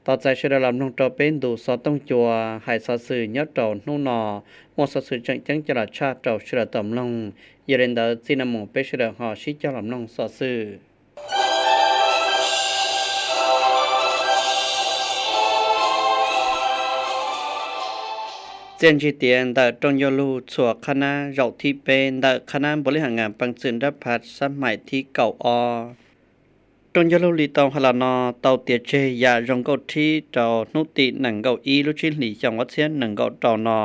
Tos txais sawv daws los mloog rau peb ntu xov tooj cua hais xov xwm nyob rau hnub no, muaj xov xwm tseem ceeb coj los tshaj rau sawv daws tau mloog. Yog li ntawd txij no mus peb sawv daws ho sib cog los mloog xov xwm. Txiaj ntsig tias ntawm rooj ncauj lug txhua qhab nab zaum thib peb ntawm qhab nab npaus li has ngas peev txwm nrab phav xab maim thib kaum ob. Rooj ncauj lug li tau hais los no tau tiav tseg yam zoo nkauj rhib rau hnub tim nees nkaum ib lub tsib hlis xyoo ob txhiab nees nkaum rau no,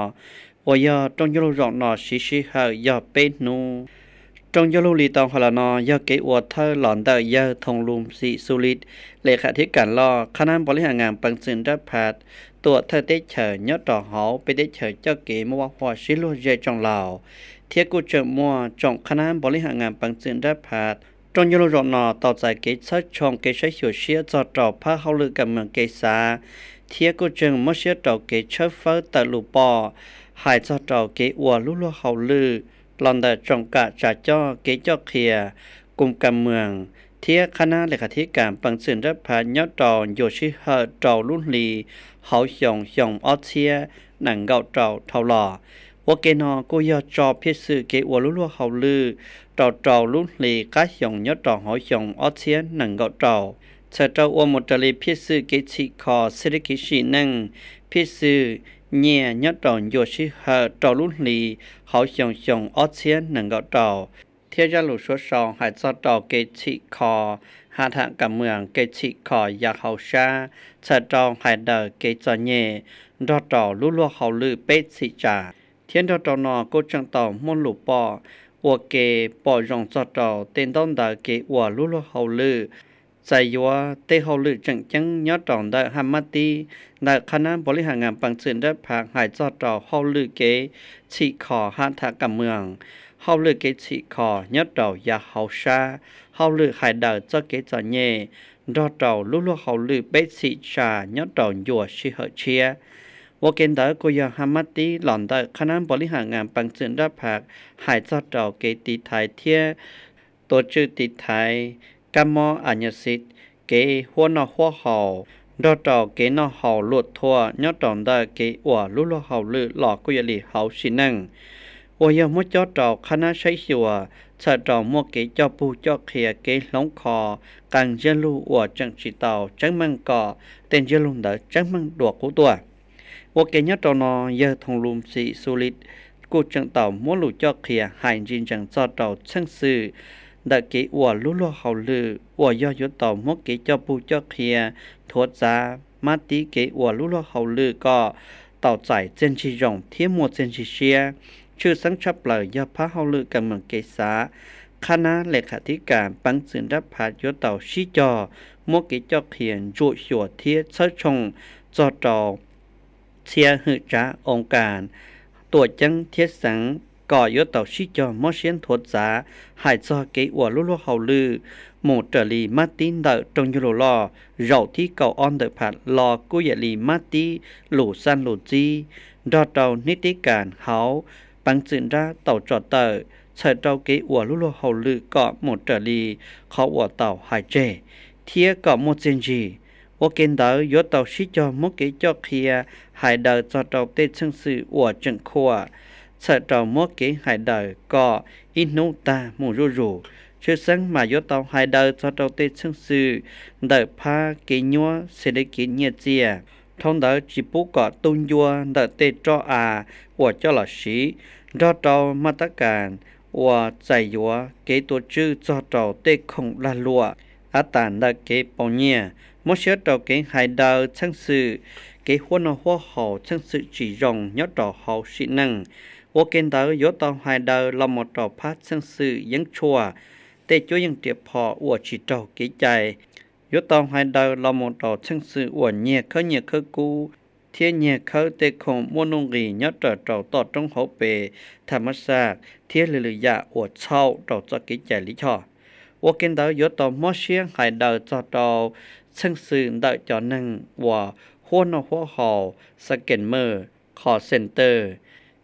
uas yog rooj ncauj lug zaum no siv sij hawm yog peb hnub. Rooj ncauj lug li tau hais los no yog kev ua thawj los ntawm yawg Thoo Lum Xim Xu Lis, le kham thib kas loj qhab nab npaus li has ngas peev txwm nrab phav, tuam thawj teb chaws nyob rau hauv peb teb chaws coj kev muaj vaj huam sib luag ze tsoom laus, thiab kuj tseem muaj tsoom qhab nab npaus li has ngas peev txwm nrab phav. Rooj ncauj lug zaum no tau txais kev txhawb tshooj kev saib xyuas siab txog rau phab hauj lwm kam meem kev xav, thiab kuj tseem muab siab rau kev tshawb fawb tawm lus pom hais txog rau kev ua lub luag hauj lwm los ntawm tsoom kam tsa coj kev coj qhia, koom kam mees, thiab qhab nab le kham thib kas peev txwm nrab phav nyob rau ncua sij hawm rau lub hli hauv xyoo xyoo ob txhiab nees nkaum rau dhau los. Ua ke no kuj yog tso phiaj xwm kev ua lub luag hauj lwm rau rau lub hli qab xyoo nyob rau hauv xyoo ob txhiab nees nkaum rau, txhawm rau ua mus raws li phiaj xwm kev txhim kho xib li kev sim neej, phiaj xwm nyiaj nyob rau ncua sij hawm rau lub hli hauv xyoo xyoo ob txhiab nees nkaum rau, thiab zaj lus suav sau hais txog rau kev txhim kho ha tham kam mees, kev txhim kho yav hauv sab, txhawm rau hais daws kev txom nyem nrog rau lub luag hauj lwm peb txhim tsam, thiab nrog rau no kuj tseem tau muaj lus pom ua ke pom zoo txog rau tej ntaub ntawv kev ua lub luag hauj lwm, txais yuav tej hauj lwm tseem ceeb nyob rau ntawm haj mab tib ntawm qhab nab npaus li has ngas peev txwm nrab phav hais txog rau hauj lwm kev txhim kho ha tham kam mees, hauj lwm kev txhim kho nyob rau yav hauv sab, hauj lwm hais daws txoj kev txom nyem nrog rau lub luag hauj lwm peb txhim tsam nyob rau ncua sij hawm tshiab. Ua ke ntawd kuj yog haj mab tib los ntawm qhab nab npaus li has ngas peev txwm nrab phav hais txog rau kev tiv thaiv thiab tuav tswj tiv thaiv kab mob a nyas xis, kev huab noj huab haus, nrog rau kev noj haus luam thuam nyob rau ntawm kev ua lub luag hauj lwm los kuj yog li hauv sim neej, uas yog muab cob rau qhab nab saib xyuas txhawm rau muaj kev coj pug coj qhia kev hloov kho qee ntsiab lus uas tseem tsis tau tseeb meej kom tej ntsiab lus ntawd tseeb meej dua qub tuaj. Ua ke nyob rau no yawg Thoo Lum Xim Xu Lis kuj tseem tau muab lus coj qhia hais ntsis ntsees txog rau txheej xwm ntawm kev ua lub luag hauj lwm uas yog yuav tau muab kev coj pug coj qhia nthuav txav mab tib kev ua lub luag hauj lwm kom tau txais txiaj ntsig zoo thiab muaj txiaj ntsig siab. Tshwj xeeb tshaj plaws yog phab hauj lwm kam meem kev xav, qhab nab le kham thib kas peev txwm nrab phav yuav tau sib cog muab kev coj qhia ntsuam xyuas thiab txhawb tshooj txog rau txhia hwm tsav oo kas, tuam ceeb thiab xeev kom yuav tau sib cog mob siab nthuav txav hais txog kev ua lub luag hauj lwm mus raws li mab tib ntawm rooj ncauj lus loj zaum thib kaum ob ntawm phav los kuj yam li mab tib lus xaj lus txib nrog rau hnib tib kas hauv peev txwm nrab tau tso tawm txhawm rau kev ua lub luag hauj lwm kom mus raws li qhov uas tau hais tseg thiab kom muaj txiaj ntsig. Ua ke ntawd yuav tau sib cog muab kev coj qhia hais daws txog rau tej txheej xwm uas tseem khuam, txhawm rau muab kev hais daws kom ib hnub tag mus zuj zus. Tshwj xeeb mas yuav tau hais daws txog rau tej txheej xwm ntawm phab kev nyuab xes le kev nyiaj txiag, dhau ntawd tsis pub kom tu ncua ntawm tej roj av uas coj los siv, nrog rau maj tab kas uas txais yuav kev tuav tswj txog rau tej khoom lag luam av tas ntawm kev pauv nyiaj, muab siab rau kev hais daws txheej xwm kev huab noj huab haus, txheej xwm tsis zoo nyob rau hauv sim neej. Ua ke ntawd yuav tau hais daws los mus rau phab txheej xwm yeeb tshuaj, tej cuab yeej riam phom uas tsis raug kev cai, yuav tau hais daws los mus rau txheej xwm uas nyiag khawb nyiaj khawb kub thiab nyiag khawb tej khoom muaj nuj nqis nyob raws rau toj roob hauv pes, tham mab xaj thiab lwm lwm yam uas txhaum rau txoj kev cai lij choj. Ua ke ntawd yuav tau mob siab hais daws txog rau txheej xwm ntawm cov neeg uas huab noj huab haus, scammer, call center,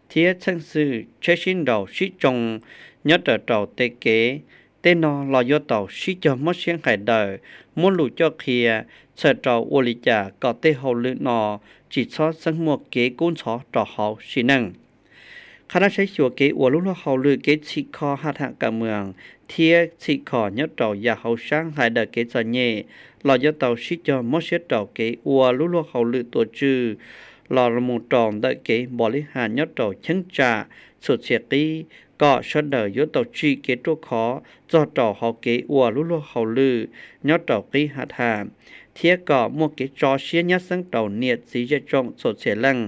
thiab txheej xwm tsheb sib nraus sib tsoo nyob raws rau tej kev. Tej no los yuav tau sib cog mob siab hais daws, muab lus coj qhia txhawm rau ua li cas kom tej hauj lwm no tsis txhob txeeb muaj kev kub ntxhov rau hauv sim neej. Qhab nab saib xyuas kev ua lub luag hauj lwm kev txhim kho ha tham kaw mws thiab txhim kho nyob rau yav hauv sab hais daws kev txom nyem los yuav tau sib cog mob siab rau kev ua lub luag hauj lwm tuav tswj los mus rau ntawm kev npaum li has nyob rau cheeb tsam txhua txhia qib, kom sawv daws yuav tau tsim kev ruaj khov txog rau hauv kev ua lub luag hauj lwm nyob rau qib ha tham, thiab kom muaj kev tso siab nyab xeeb rau niam txiv zej tsoom txhua txhia leej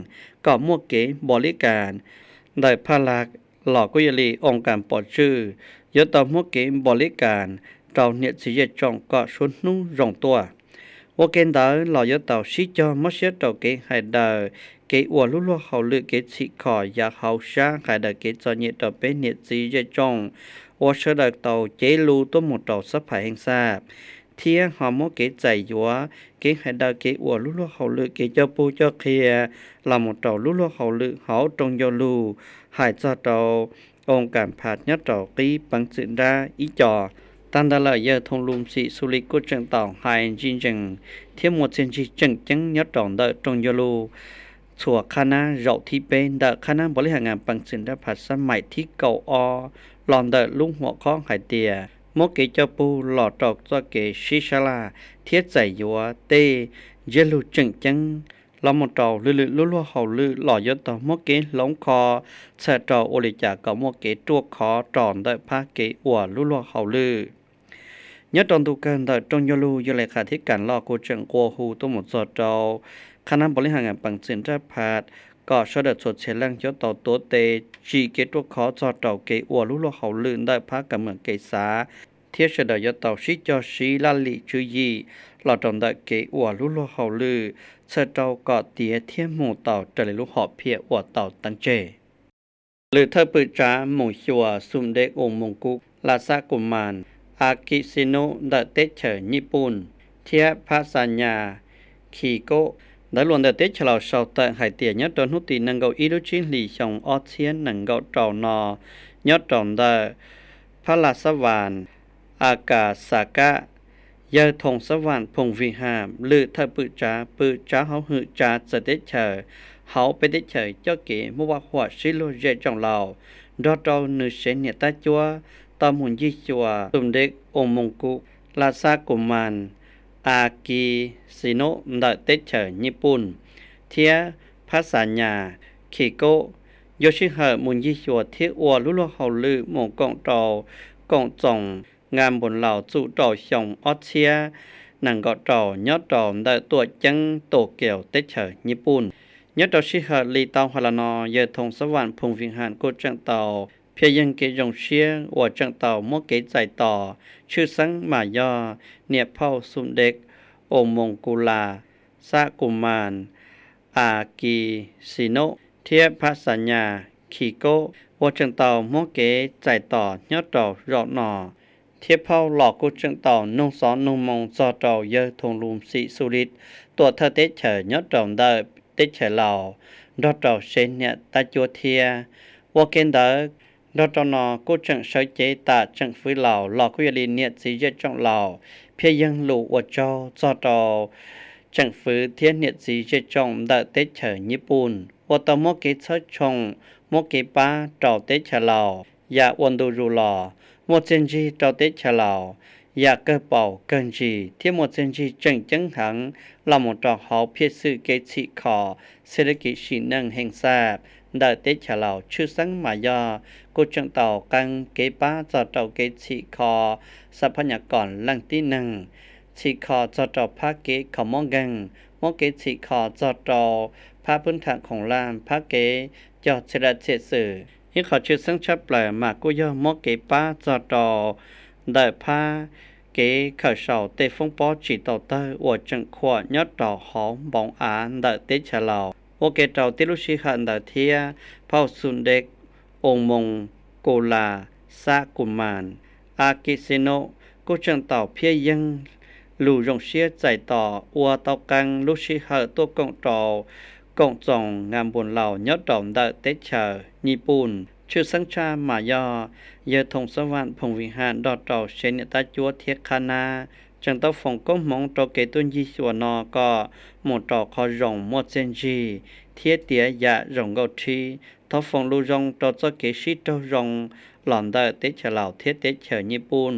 kom muaj kev npaum li cas. Ntawm Phaj Las los kuj yog li oo kas pov tswj yuav tau muab kev npaum li cas rau niam txiv zej tsoom kom suab hnub zoo tuaj. Ua ke ntawd los yuav tau sib cog mob siab rau kev hais daws kev ua lub luag hauj lwm kev txhim kho yav hauv sab hais daws kev txom nyem rau peb niam txiv zej tsoom uas sawv daws tau cev lus tuaj mus rau xab phais heej xaj, thiab ho muab kev txais yuav kev hais daws kev ua lub luag hauj lwm kev coj pug coj qhia los mus rau lub luag hauj lwm hauv rooj ncauj lug hais txog rau oo kas phaj nyob rau qib peev xwm nrab ib co. Tag ntawd lawm yawg Thoo Lus Xim Xu Li kuj tseem tau hais ntsis ntsees thiab muaj txiaj ntsig tseem ceeb nyob rau ntawm rooj ncauj lug txhua qhab nab zaum thib peb ntawm qhab nab npaum li has nkas peev xwm nrab phaj xab maim thib kaum ob los ntawm lub huam khob hais tias muab kev coj pug los rau txoj kev sib sab laj thiab txais yuav tej ntsiab lus tseem ceeb los mus rau lwm lwm lub luag hauj lwm los yuav tau muab kev hloov kho txhawm rau ua li cas kom muaj kev ruaj khov rau ntawm phab kev ua lub luag hauj lwm. Nyob rau ntu kawg ntawm rooj ncauj lug yog le qha thiab kas loj kuj tseem nqua hu tuaj mus txog rau qhab nab npaum li has nkas peev xwm nrab phaj kom sawv daws txhua txhia leej yuav tau tuav tes tsim kev ruaj khov txog rau kev ua lub luag hauj lwm ntawm phab kaw mws kev xav, thiab sawv daws yuav tau sib cog siv laj lim tswv yim los rau ntawm kev ua lub luag hauj lwm txhawm rau kom tiav thiab mus tau raws li lub hom phiaj uas tau teeb tseg. Lwm thawj pwm tsav mus xyuas Xum Dej Us Moos Kus Las Xab Kus Mas, As Kis Xis Nub ntawm teb chaws Nyij Pooj, thiab Phab Xas Nyas Khis Kos ntawv luas ntawm teb chaws Laus sau tawm hais tias nyob rau hnub tim nees nkaum ib lub tsib hlis xyoo ob txhiab nees nkaum rau no, nyob rau ntawm Phab Las Xab Vas, As Kas Xas Kas, yawg Thoo Xab Vas Phoom Vim Ham lwm thawj pwm tsav pwm tsav hauv hwm tsav txawv teb chaws hauv peb teb chaws coj kev muaj vaj huam sib luag zej tsoom laus nrog rau nws sev niam tab cuab tau mus ncig xyuas Xum Dej Us Moos Kus Las Xab Kus Mas, As Kis Xis Nub ntawm teb chaws Nyij Pooj, thiab Phab Xas Nyas Khis Kos, yuav sij hawm mus ncig xyuas thiab ua lub luag hauj lwm mus koom rau koom txoos Nkas Npus Laus txum rau xyoo ob txhiab nees nkaum rau nyob rau ntawm tuam ceeb Tos Kias teb chaws Nyij Pooj. Nyob rau sij hawm li tau hais los no yawg Thoo Xab Vas Phoom Vim Ham kuj tseem tau phiaj yeeg kev zoo siab uas tseem tau muab kev txais tos tshwj xeeb mas yog niam phauj Xum Dej Us Moos Kus Las Xab Kus Mas, As Kis Xis Nub thiab Phab Xas Nyas Khis Kos uas tseem tau muab kev txais tos nyob rau zaum no. Thiab phauj los kuj tseem tau nug xov nug moo txog rau yawg Thoo Lus Xim Xu Li tuam thawj teb chaws nyob rau ntawm teb chaws Laus nrog rau sev niam tab cuab thiab. Ua ke ntawd, nrog rau no kuj tseem sawv cev tam tseem fwv Laus los kuj yog li niam txiv zej tsoom Laus phiaj yeeg lus ua tsaug txog rau tseem fwv thiab niam txiv zej tsoom ntawm teb chaws Nyij Pooj uas tau muab kev txhawb tshooj, muab kev pab rau teb chaws Laus yam ua ntu zus los muaj txiaj ntsig rau teb chaws Laus yam kawg paus kawg ntsis thiab muaj txiaj ntsig tseem ceeb heev los mus rau hauv phiaj xwm kev txhim kho xeb lab kis sim neej heev xaj ntawm teb chaws Laus tshwj xeeb mas yog kuj tseem tau qee kev pab txog rau kev txhim kho xam phaj nyas kom leej tib neeg, txhim kho txog rau phab kev kho mob nkeeg, muab kev txhim kho txog rau phab pub tham khoom laj, phab kev cog txhia laj txhia xwm. Ib qho tshwj xeeb tshaj plaws mas kuj yog muab kev pab txog rau ntawm phab kev khawm sau tej foob pob tsis tau tawg uas tseem khuam nyob rau hauv npoo av ntawm teb chaws Laus. Ua ke rau tib lub sij hawm ntawd thiab phauj Xum Dej Us Moos Kus Las Xab Kus Mas, As Kis Xis Nub kuj tseem tau phiaj yeeg lus zoo siab txais tos ua tau qee lub sij hawm tuaj koom rau koom txoos Nkas Npus Laus nyob rau ntawm teb chaws Nyij Pooj. Tshwj xeeb tshaj mas yog yawg Thoo Xab Vas Phoom Vim Ham nrog rau sev niam tab cuab thiab qhab nab Tseem tau foom koob hmoov rau kev tuaj ncig xyuas no kom mus rau qhov zoo muaj txiaj ntsig thiab tiav yam zoo nkauj rhib. Thov foom lus zoo rau txoj kev sib raug zoo los ntawm teb chaws Laus thiab teb chaws Nyij Pooj,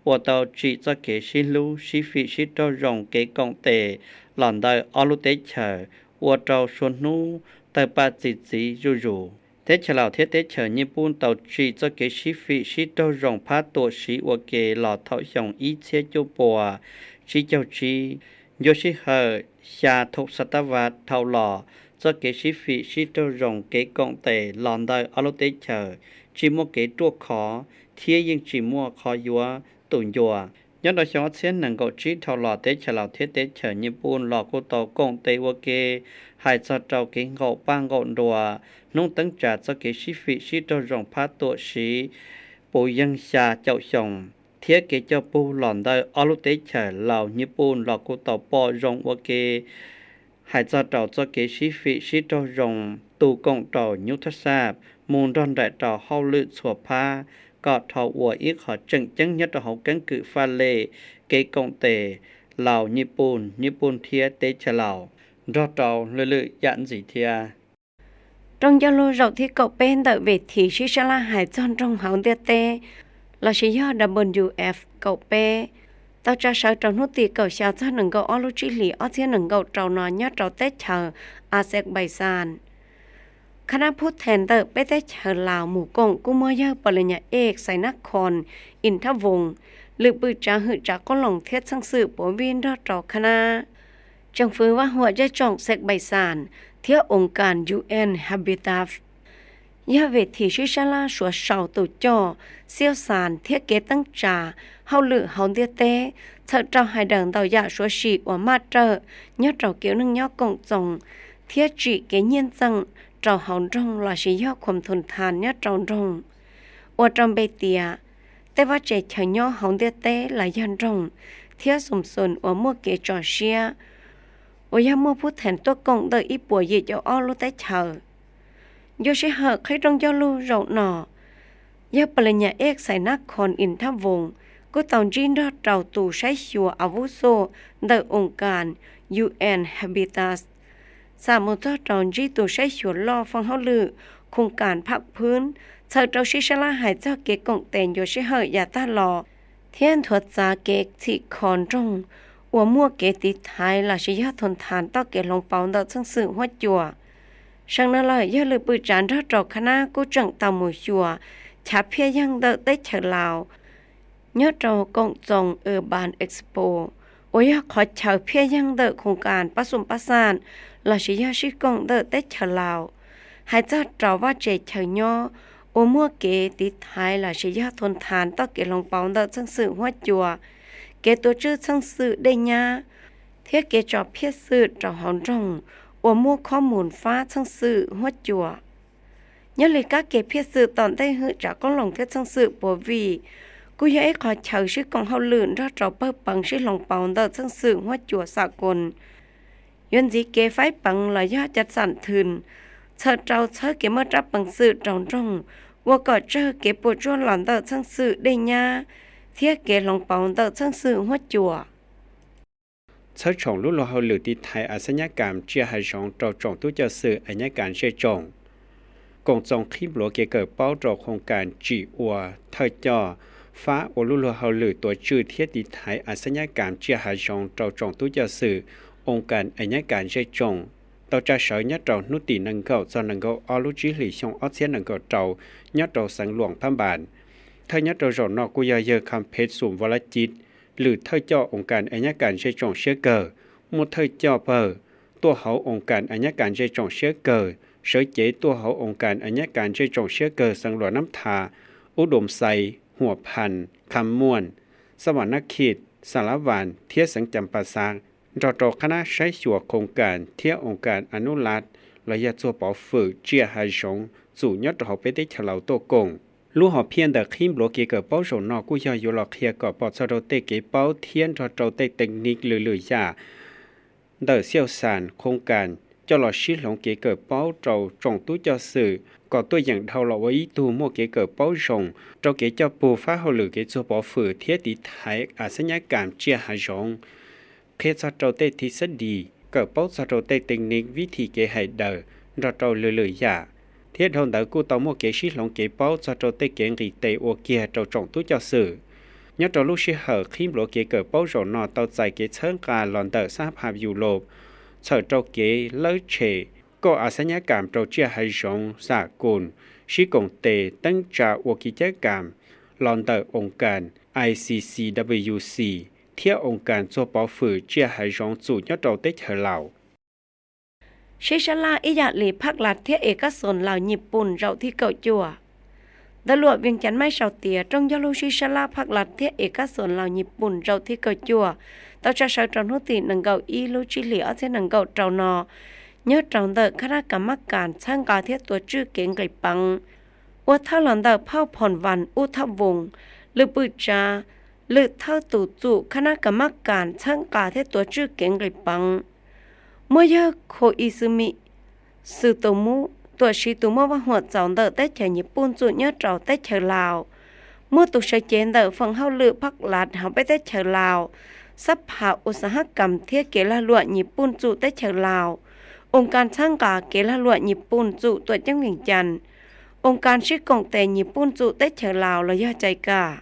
uas tau tsim txoj kev sib hlub sib fim sib raug zoo kev koom tes los ntawm ob lub teb chaws, ua rau suav hnub tawg paj txi txiv zuj zus. Teb chaws Laus thiab teb chaws Nyij Pooj tau tsim txoj kev sib fim sib raug zoo phab tuam siv ua ke los thaum xyoo ib txhiab cuaj puas tsib caug tsib. Ncua sij hawm xya thaum xav tab vaj dhau los, txoj kev sib fim sib raug zoo kev koom tes los ntawm ob lub teb chaws tsis muaj kev ruaj khov thiab yeej tsis muaj qhov yuav tus ncua. Nyob rau xyoo ob txhiab nees nkaum tsib dhau los, teb chaws Laus thiab teb chaws Nyij Pooj los kuj tau koom tes ua ke hais txog rau kev nqaum paj nqaum nruas, hnub teeb tsa txoj kev sib fim sib raug zoo phab tuam siv puv yeeg xya caum xyoo, thiab kev coj pug los ntawm ob lub teb chaws Laus Nyij Pooj los kuj tau pom zoo ua ke hais txog rau txoj kev sib fim sib raug zoo tu koom rau nyub thab sab mus nrog nraim rau hauj lwm txhua phab kom dhau ua ib qho tseem ceeb nyob rau hauv keeb kwm faj lem kev koom tes Laus Nyij Pooj, Nyij Pooj thiab teb chaws Laus nrog rau lwm lwm yam ntxiv thiab. Rooj ncauj lus zaum thib kaum peb ntawm ve thim sib sab laj hais txog nroog hauv ntiaj teb lossis yog W F kaum peb tau tsa sawv rau hnub tim kaum xya txog nees nkaum ob lub tsib hlis ob txhiab nees nkaum rau no nyob rau teb chaws Azerbaijan. Khab nab phub thees ntawm peb teb chaws Laus mus koom kuj muaj yawg Pos Lis Nyas Ej Xais Nab Khos Ib Thab Voos, lwm pwm tsav hwm tsav qoob loo thiab txheej xwm puav vij nrog rau khab nab tseem fwv vaj huam zej tsoom Azerbaijan thiab oo kas U N Habitat. Yog ve thim sib sab laj suav sau tus coj, xiauj xas thiab kev teeb tsa hauj lwm hauv ntiaj teb txhawm rau hais daws ntau yam suav sim uas maj rawm nyob rau kev ua neej nyob koom txoos thiab tsim kev nyiaj ntxeem rau hauv nroog lossis yog khuam thum thas nyob rau nroog, ua rau npe tias tej vaj tse chaw nyob hauv ntiaj teb los yog nroog thiab xum xum uas muaj kev tso siab uas yog muaj phub thees tuaj koom ntawm ib puas yim caum ob lub teb chaws. Ncua sij hawm qhib rooj ncauj lus zaum no, yawg Pos Lis Nyas Ej Xais Nab Khos Ib Thab Voos kuj tau ntsib nrog rau tus saib xyuas av vub xoj ntawm oo kas U N Habitat, xam mus txog rau ntsib tus saib xyuas loj foom hauj lwm khoo kas pham phwb, txhawm rau sib sab laj hais txog kev koom tes ncua sij hawm yav tag los thiab nthuav txav kev txhim kho nroog uas muaj kev tiv thaiv lossis yog thum thas txoj kev hloov pauv ntawm txheej xwm huab cua. Seem no lawm yog lwm pwm tsav nrog rau khab nab kuj tseem tau mus xyuas chav phiaj yeeg ntawm teb chaws Laus nyob rau koom txoos Urban Expo uas yog qhov chaw phiaj yeeg ntawm khoo kas pab xum pab xaj lossis yog sib koom ntawm teb chaws Laus hais txog rau vaj tse chaw nyob uas muaj kev tiv thaiv lossis yog thum thas txoj kev hloov pauv ntawm txheej xwm huab cua, kev tuav tswj txheej xwm dej nyab thiab kev tso phiaj xwm rau hauv nroog uas muaj khob mus fab txheej xwm huab cua. Nyob li kab ke phiaj xwm tom ntej hwm tsav qoob loo thiab txheej xwm puav vij kuj yog ib qho chaw sib koom hauj lwm nrog rau pawg peev sib hloov pauv ntawm txheej xwm huab cua xam koos, yuav ntxiv kev faib peev los yog ca xam thwm, txhawm rau txhawb kev muaj rab peev xwm rau nroog, ua kom tsawg kev puas tsuaj los ntawm txheej xwm dej nyab thiab kev hloov pauv ntawm txheej xwm huab cua. Txhawb tshoom lub luag hauj lwm tiv thaiv av xab nyab kas tsiaj hav zoov rau tsoom tub coj xwm av nyab kas zej tsoom. Koom txoos qhib npluav kev kawm paub rau khoo kas tsim ua thawj coj fab ua lub luag hauj lwm tuav tswj thiab tiv thaiv av xab nyab kas tsiaj hav zoov rau tsoom tub coj xwm oo kas av nyab kas zej tsoom tau tsa sawv nyob rau hnub tim nees nkaum txog nees nkaum ob lub tsib hlis xyoo ob txhiab nees nkaum rau nyob rau xeev Luam Phab Npas. Thawj nyob rau zaum no kuj yog yawg Kham Phev Xum Vaj Lab Cib, lwm thawj coj oo kas av nyab kas zej tsoom siab kawg, muaj thawj coj pawg tuaj hauv oo kas av nyab kas zej tsoom siab kawg, sawv cev tuaj hauv oo kas av nyab kas zej tsoom siab kawg xeev Luam Nab Tha, Ub Doo Xais, Huam Phas, Kham Muam, Xab Vam Nab Khij, Xa Lav Vas thiab xeev Cam Pa Xav, nrog rau qhab nab saib xyuas khoo kas thiab oo kas A Nub Lab los yog txuag pov fwm tsiaj hav zoov txum nyob rau hauv peb teb chaws Laus tuaj koom. Lub hom phiaj ntawm qhib npluav kev kawm paub zaum no kuj yog yuav los qhia kom pom txog rau tej kev paub thiab nrog rau tej tees nis lwm lwm yam ntawm xiauj xas, khoo kas, coj los sib hloov kev kawm paub rau tsoom tub coj xwm kom tuaj yeem dhau los ua ib tug muaj kev kawm paub zoo rau kev coj pug fab hauj lwm kev txuag pov fwm thiab tiv thaiv av xab nyab kam tsiaj hav zoov, qhia txog rau tej thib xab dis, kawm paub txog rau tej teej niv vib thim kev hais daws nrog rau lwm lwm yam, thiab dhau ntawd kuj tau muaj kev sib hloov kev paub txog rau tej kev nqis tes ua kiag rau tsoom tub coj xwm. Nyob rau lub sij hawm qhib npluav kev kawm paub zaum no tau txais kev txhawb nqa los ntawm xab phab Yus Lov txhawm rau kev lawb tshem kauj av xab nyab kam rau tsiaj hav zoov xam koos, sib koom tes teeb tsa ua kev cab kam los ntawm oo kas I C C W C thiab oo kas txuag pov fwm tsiaj hav zoov txum nyob rau teb chaws Laus. Sib sab laj ib yam li Phaj Las thiab Es Kab Xoos Laus Nyij Pooj zaum thib kaum cuaj. Ntawv luam Vias Cas Mej sau tias rooj ncauj lub sib sab laj Phaj Las thiab Es Kab Xoos Laus Nyij Pooj zaum thib kaum cuaj tau tsa sawv rau hnub tim nees nkaum ib lub tsib hlis ob txhiab nees nkaum rau no nyob rau ntawm Khab Nab Kas Mab Kas txhawb nqa thiab tuav tswj kev nqis peev ua thawj los ntawm Phauj Phom Vas Ub Thoj Voos, lwm pwm tsav, lwm thawj tus txum Khab Nab Kas Mab Kas txhawb nqa thiab tuav tswj kev nqis peev. Muaj yawg Kho Is Xwm Mis, xws tus mu, tuam siv tus muaj vaj huam txaus ntawm teb chaws Nyij Pooj txum nyob rau teb chaws Laus. Muaj tus sawv cev ntawm feem hauj lwm Phaj Las hauv peb teb chaws Laus, xab phas Us Xas Hab Kas thiab kev lag luam Nyij Pooj txum teb chaws Laus, oo kas txhawb nqa kev lag luam Nyij Pooj txum tuam ceeb Vias Cas, oo kas sib koom tes Nyij Pooj txum teb chaws Laus los yog Cais Kas,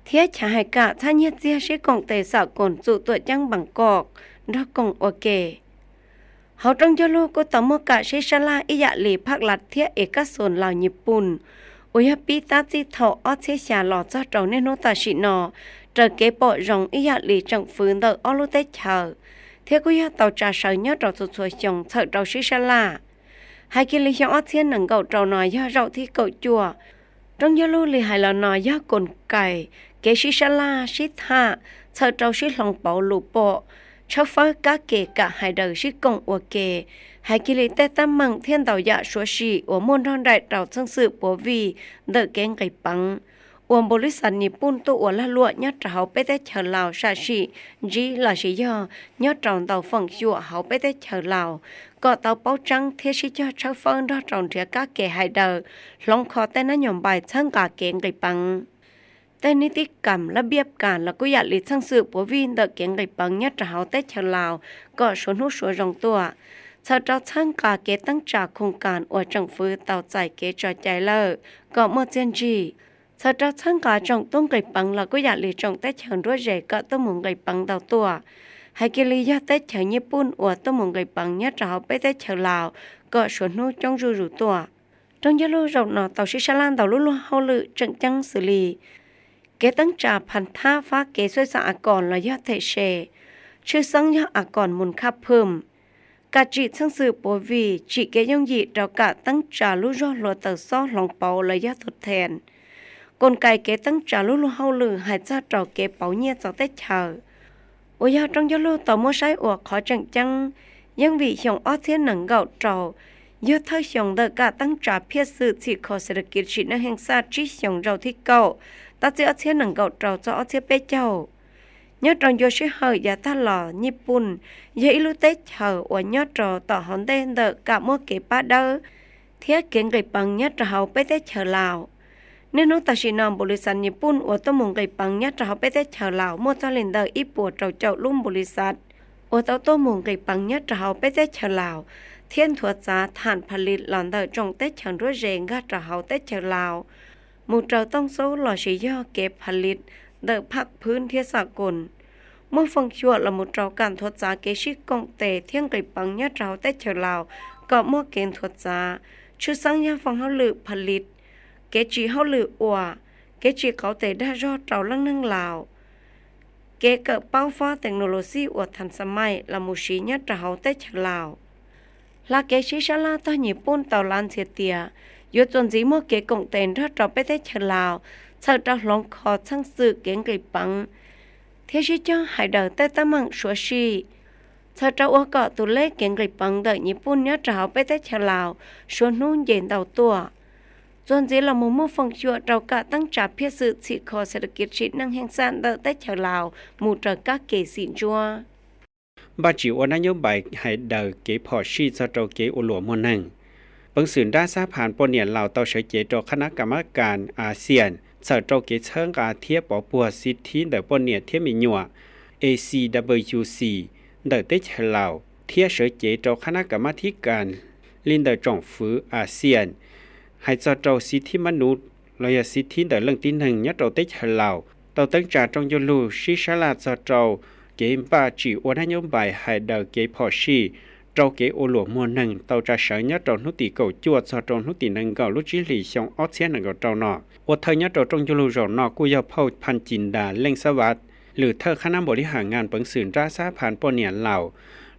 thiab chav hais kam txhab nyiaj txiag sib koom tes xam koos txum tuam ceeb Npaas Koj nrog koom ua ke. Hauv rooj ncauj lub kuj tau muaj kam sib sab laj ib yam li Phaj Las thiab Es Kab Xoos Laus Nyij Pooj uas yog pib tab txij thaum ob txhiab xya los txog rau niaj hnub tam sim no raws kev pom zoo ib yam li tseem fwv ntawm ob lub teb chaws, thiab kuj yog tau tsa sawv nyob rau txhua txhua xyoo txhawm rau sib sab laj. Hais kiag li xyoo ob txhiab nees nkaum rau no yog zaum thib kaum cuaj. Rooj ncauj lub li hais los no yog koos kais kev sib sab laj sib tham txhawm rau sib hloov pauv lus pom, tshawb fawb kab ke kam hais daws sib koom ua ke, hais kiag li tej teeb meem thiab ntau yam suav sim uas muaj nrog nraim rau txheej xwm puav vij ntawm kev nqis peev uas npaum li xas Nyij Pooj tuaj ua lag luam nyob rau hauv peb teb chaws Laus sam sim ntsib los sis yog nyob rau ntau feem xyuam hauv peb teb chaws Laus kom tau paub tseeb thiab sib cog tshawb fawb nrog rau nrhiav kab ke hais daws hloov kho tej nab nyuam npais txhawb nqa kev nqis peev. Tej nib tib kam lab npiab kas los kuj yam li txheej xwm puav vij ntawm kev nqis peev nyob rau hauv teb chaws Laus kom suav hnub suav zoo tuaj, txhawm rau txhawb nqa kev teeb tsa khoos kas uas tseem fwv tau txais kev tso cai lawm kom muaj txiaj ntsig. Txhawm rau txhawb nqa tsoom tub nqis peev los kuj yam li tsoom teb chaws nruab ze kom tuaj mus nqis peev ntau tuaj, hais kiag li yog teb chaws Nyij Pooj uas tuaj mus nqis peev nyob rau hauv peb teb chaws Laus kom suav hnub coob zuj zus tuaj. Rooj ncauj lub zaum no tau sib sab laj ntau lub luag hauj lwm tseem ceeb xws li kev teeb tsa phas thab fab kev xuj xaj a koos los yog them se, tshwj xeeb yog a koos mus khaj phwm, kam tsim txheej xwm puav vij tsim kev yooj yim rau kam teeb tsa lub zog hluav taws xob hloov pauv los yog thum then, koos kais kev teeb tsa lub luag hauj lwm hais txog rau kev pauv nyiaj txog teb chaws, uas yog rooj ncauj lub tau muab saib ua qhov tseem ceeb, yeej vim xyoo ob txhiab nees nkaum rau yog thawj xyoo ntawm kam teeb tsa phiaj xwm txhim kho xes tas kiv sim neej heej xaj tsib xyoos zaum thib kaum, tab txij ob txhiab nees nkaum rau txog ob txhiab peb caug. Nyob rau ncua sij hawm yav tag los Nyij Pooj yog ib lub teb chaws uas nyob rau tom hauv ntej ntawm kam muaj kev pab dawb thiab kev nqis peev nyob rau hauv peb teb chaws Laus. Niaj hnub tam sim no npaum li xas Nyij Pooj uas tuaj mus nqis peev nyob rau hauv peb teb chaws Laus muaj txog li ntawm ib puas rau caum lub npaum li xas uas tau tuaj mus nqis peev nyob rau hauv peb teb chaws Laus, thiab nthuav txav tham phas lis los ntawm tsoom teb chaws nruab ze nkag rau hauv teb chaws Laus, mus raws tooj xub los sis yog kev phas lis ntawm phaj phwb thiab xam koos. Muaj feem xyuam los mus rau kam nthuav txav kev sib koom tes thiab nqis peev nyob rau hauv teb chaws Laus kom muaj kev nthuav txav, tshwj xeeb yog feem hauj lwm phas lis, kev tsim hauj lwm ua, kev tsim qauv tes dag zog rau leej neeg Laus, kev kawm paub fob technology uas thas xa mais los mus siv nyob rau hauv teb chaws Laus. Hla kev sib sab laj tog Nyij Pooj tau lav ntxhias tias yuav txuas ntxiv muaj kev koom tes nrog rau peb teb chaws Laus, txhawm rau hloov kho txheej xwm kev nqis peev thiab sib cog hais daws tej teeb meem suav sij, txhawm rau ua kom tus lej kev nqis peev ntawm Nyij Pooj nyob rau hauv peb teb chaws Laus suav hnub nce ntau tuaj. Txuas ntxiv los mus muaj feem xyuam rau kam teeb tsa phiaj xwm txhim kho xes tas kiv sim neej heej xaj ntawm teb chaws Laus mus raws kab ke xim ntsuab. npaj tsim ua nab nyob npais hais daws kev phom sij txog rau kev ua luam muag neeg. Peev xwm nrab xab phas poj niam Laus tau sawv cev rau qhab nab kam mab kas Axias txhawm rau kev txhawb nqa thiab pov puag xiv thib ntawm poj niam thiab me nyuam, A C W C, ntawm teb chaws Laus thiab sawv cev rau qhab nab kam mab thib kas li ntawm tsoom fwv Axias hais txog rau xiv thib mab nuv los yog xiv thib ntawm leej tib neeg nyob rau teb chaws Laus tau teeb tsa rooj ncuj lug sib sab laj txog rau kev npaj tsim ua nab nyob npais hais daws kev phom sij rau kev ua luam muag neeg tau tsa sawv nyob rau hnub tim kaum cuaj txog rau hnub tim nees nkaum lub tsib hlis xyoo ob txhiab nees nkaum rau no. Ua thawj nyob rau rooj ncuj lug zaum no kuj yog phauj Phas Cim Ntas Leej Xab Vas, lwm thawj qhab nab npaum li has ngas peev xwm nrab xab phas poj niam Laus,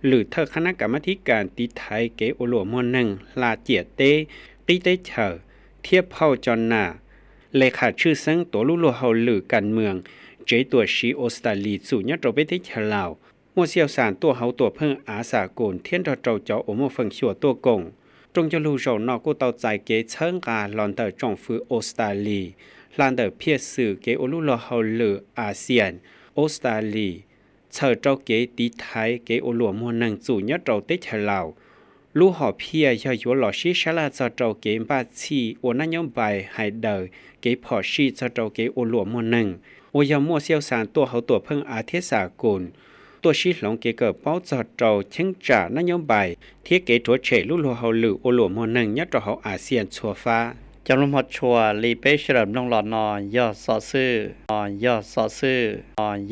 lwm thawj qhab nab kam mab thib kas tiv thaiv kev ua luam muag neeg hla ciam teb, qib teb chaws, thiab phauj Cov Nas, le kham tshwj xeeb tuav lub luag hauj lwm kas mwm, tsev tuam siv Australia txum nyob rau peb teb chaws Laus, muaj xiaj xam tuaj hauv tuam pheej av xam kus thiab nrog rau cov uas muaj feem xyuam tuaj koom. Rooj ncuj lug zaum no kuj tau txais kev txhawb nqa los ntawm tsoom fwv Australia, hla ntawm phiaj xwm kev ua lub luag hauj lwm Axias, Australia, txhawm rau kev tiv thaiv kev ua luam muag neeg txum nyob rau teb chaws Laus. Lub hom phiaj yog yuav los sib sab laj txog rau kev npaj txhij ua nab nyob npais hais daws kev phom sij txog rau kev ua luam muag neeg, uas yog muaj xiaj xam tuaj hauv tuam pheej av thiab xam kus, tuaj sib hloov kev kawm paub txog rau cheeb tsam nab nyob npais thiab kev rhuav tshem lub luag hauj lwm ua luam muag neeg nyob rau hauv Axias txhua fab. Cov lus hmo tshua li peb sawv daws mloog los no yog xov xwm, yog xov xwm, yog